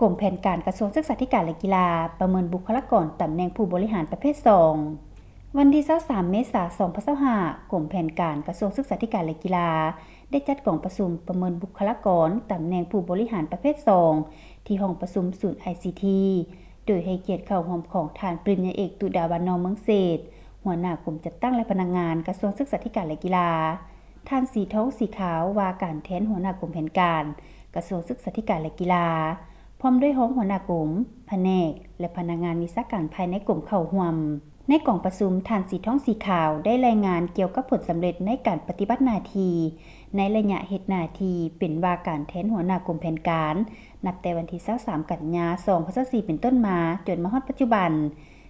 ກົມແຜນການກະຊວງສຶກສາທິການ ແລະ ກິລາ ປະເມີນບຸກຄະລາກອນຕຳແໜ່ງຜູ້ບໍລິຫານປະເພດສອງ. ວັນທີຊາວສາມ ເມສາ ສອງພັນຊາວຫ້າ, ກົມແຜນການກະຊວງສຶກສາທິການ ແລະ ກິລາ ໄດ້ຈັດກອງປະຊຸມປະເມີນບຸກຄະລາກອນຕຳແໜ່ງຜູ້ບໍລິຫານປະເພດສອງ ທີ່ຫ້ອງປະຊຸມສູນ ໄອຊີທີ ໂດຍໃຫ້ກຽດເຂົ້າຮ່ວມຂອງທ່ານປະລິນຍາເອກ ຕຸດາວັນ ນອງເມືອງເສດ ຫົວໜ້າກົມຈັດຕັ້ງ ແລະ ພະນັກງານກະຊວງສຶກສາທິການ ແລະ ກິລາ, ທ່ານ ສີທອງ ສີຂາວ ວ່າການແທນຫົວໜ້າກົມແຜນການກະຊວງສຶກສາທິການ ແລະ ກິລາ, ພ້ອມດ້ວຍຮອງຫົວໜ້າກົມ, ພະແນກ ແລະ ພະນັກງານວິຊາການພາຍໃນກົມເຂົ້າຮ່ວມ. ໃນກອງປະຊຸມ, ທ່ານ ສີທອງ ສີຂາວ ໄດ້ລາຍງານກ່ຽວກັບຜົນສຳເລັດໃນການປະຕິບັດໜ້າທີ່ໃນໄລຍະເຮັດໜ້າທີ່ເປັນວ່າການແທນຫົວໜ້າກົມແຜນການ ນັບແຕ່ວັນທີຊາວສາມ ກັນຍາ ສອງພັນຊາວສີ່ ເປັນຕົ້ນມາ ຈົນມາຮອດປັດຈຸບັນ,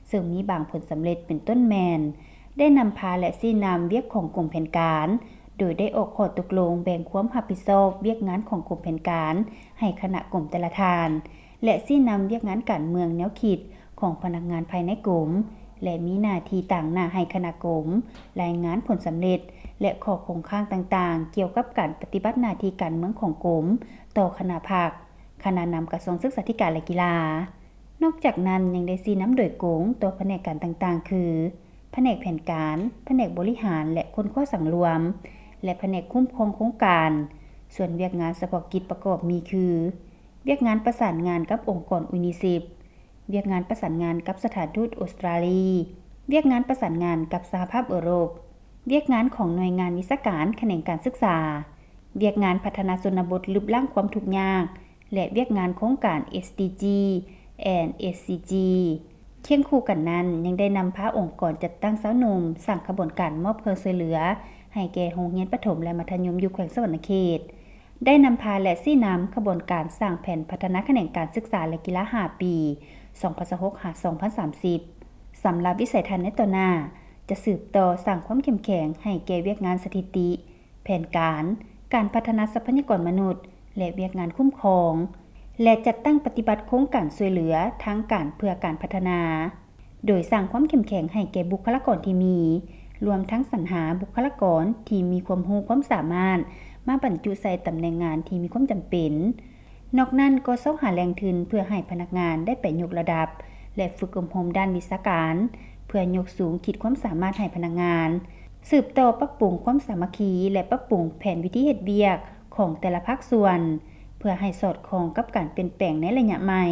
ເຊິ່ງມີບາງຜົນສຳເລັດເປັນຕົ້ນແມ່ນ ໄດ້ນຳພາ ແລະ ຊີ້ນຳວຽກຂອງກົມແຜນການ, ໂດຍໄດ້ອອກຂໍ້ຕົກລົງແບ່ງຄວາມຮັບຜິດຊອບວຽກງານຂອງກົມແຜນການໃຫ້ຄະນະກົມແຕ່ລະທ່ານ ແລະ ຊີ້ນຳວຽກງານການເມືອງແນວຄິດຂອງພະນັກງານພາຍໃນກົມ ແລະ ມີໜ້າທີ່ຕາງໜ້າໃຫ້ຄະນະກົມ, ລາຍງານຜົນສຳເລັດ ແລະ ຂໍ້ຄົງຄ້າງຕ່າງໆ ກ່ຽວກັບການປະຕິບັດໜ້າທີ່ການເມືອງຂອງກົມຕໍ່ຄະນະພັກ, ຄະນະນຳກະຊວງສຶກສາທິການ ແລະ ກິລາ. ນອກຈາກນັ້ນຍັງໄດ້ຊີ້ນຳໂດຍກົງຕໍ່ພະແນກການຕ່າງໆ ຄື ພະແນກແຜນການ, ພະແນກບໍລິຫານ ແລະ ຄົ້ນຄວ້າສັງລວມ ແລະ ພະແນກຄຸ້ມຄອງໂຄງການ. ສ່ວນວຽກງານສະເພາະກິດປະກອບມີຄື ວຽກງານປະສານງານກັບອົງກອນ UNICEF, ວຽກງານປະສານງານກັບສະຖານທູດອົດສະຕຣາລີ, ວຽກງານປະສານງານກັບສະຫະພາບເອີຣົບ, ວຽກງານຂອງໜ່ວຍງານວິຊາການຂະແໜງການສຶກສາ, ວຽກງານພັດທະນາຊົນນະບົດລຶບລ້າງຄວາມທຸກຍາກ ແລະ ວຽກງານໂຄງການ SDG and SCG. ຄຽງຄູ່ກັນນັ້ນ, ຍັງໄດ້ນຳພາອົງກອນຈັດຕັ້ງຊາວໜຸ່ມສ້າງຂະບວນການມອບເຄື່ອງຊ່ວຍເຫຼືອໃຫ້ແກ່ໂຮງຮຽນປະຖົມ ແລະ ມັດທະຍົມຢູ່ແຂວງສະຫວັນນະເຂດ, ໄດ້ນຳພາ ແລະ ຊີ້ນຳຂະບວນການສ້າງແຜນພັດທະນາຂະແໜງການສຶກສາ ແລະ ກິລາ ຫ້າ ປີ ສອງພັນຊາວຫົກ ຫາ ສອງພັນສາມສິບ. ສຳລັບວິໄສທັດໃນຕໍ່ໜ້າ, ຈະສືບຕໍ່ສ້າງຄວາມເຂັ້ມແຂງໃຫ້ແກ່ວຽກງານສະຖິຕິ, ແຜນການ, ການພັດທະນາຊັບພະຍາກອນມະນຸດ ແລະ ວຽກງານຄຸ້ມຄອງ ແລະ ຈັດຕັ້ງປະຕິບັດໂຄງການຊ່ວຍເຫຼືອທາງການເພື່ອການພັດທະນາ, ໂດຍສ້າງຄວາມເຂັ້ມແຂງໃຫ້ແກ່ບຸກຄະລາກອນທີ່ມີ, ລວມທັງສັນຫາບຸກຄະລາກອນທີ່ມີຄວາມຮູ້ຄວາມສາມາດມາບັນຈຸໃສ່ຕຳແໜ່ງງານທີ່ມີຄວາມຈຳເປັນ. ນອກນັ້ນກໍຊອກຫາແຫຼ່ງທຶນເພື່ອໃຫ້ພະນັກງານໄດ້ໄປຍົກລະດັບ ແລະ ຝຶກອົບຮົມດ້ານວິຊາການ ເພື່ອຍົກສູງຂີດຄວາມສາມາດໃຫ້ພະນັກງານ, ສືບຕໍ່ປັບປຸງຄວາມສາມັກຄີ ແລະ ປັບປຸງແຜນວິທີເຮັດວຽກຂອງແຕ່ລະພາກສ່ວນ ເພື່ອໃຫ້ສອດຄ່ອງກັບການປ່ຽນແປງໃນໄລຍະໃໝ່,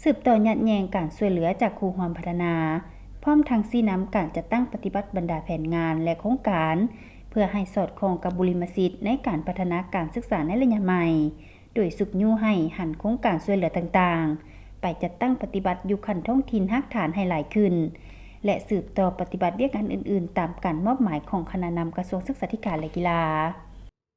ສືບຕໍ່ຍາດແຍ່ງການຊ່ວຍເຫຼືອຈາກຄູ່ຮ່ວມພັດທະນາ, ພ້ອມທັງຊີ້ນຳການຈັດຕັ້ງປະຕິບັດບັນດາແຜນງານ ແລະ ໂຄງການ ເພື່ອໃຫ້ສອດຄ່ອງກັບບຸລິມະສິດໃນການພັດທະນາການສຶກສາໃນໄລຍະໃໝ່. ໂດຍຊຸກຍູ້ໃຫ້ຫັນໂຄງການຊ່ວຍເຫຼືອຕ່າງໆ ໄປຈັດຕັ້ງປະຕິບັດຢູ່ຂັ້ນທ້ອງຖິ່ນຮາກຖານໃຫ້ຫຼາຍຂຶ້ນ ແລະ ສືບຕໍ່ປະຕິບັດວຽກງານອື່ນໆ ຕາມການມອບໝາຍຂອງຄະນະນຳກະຊວງສຶກສາທິການ ແລະ ກິລາ.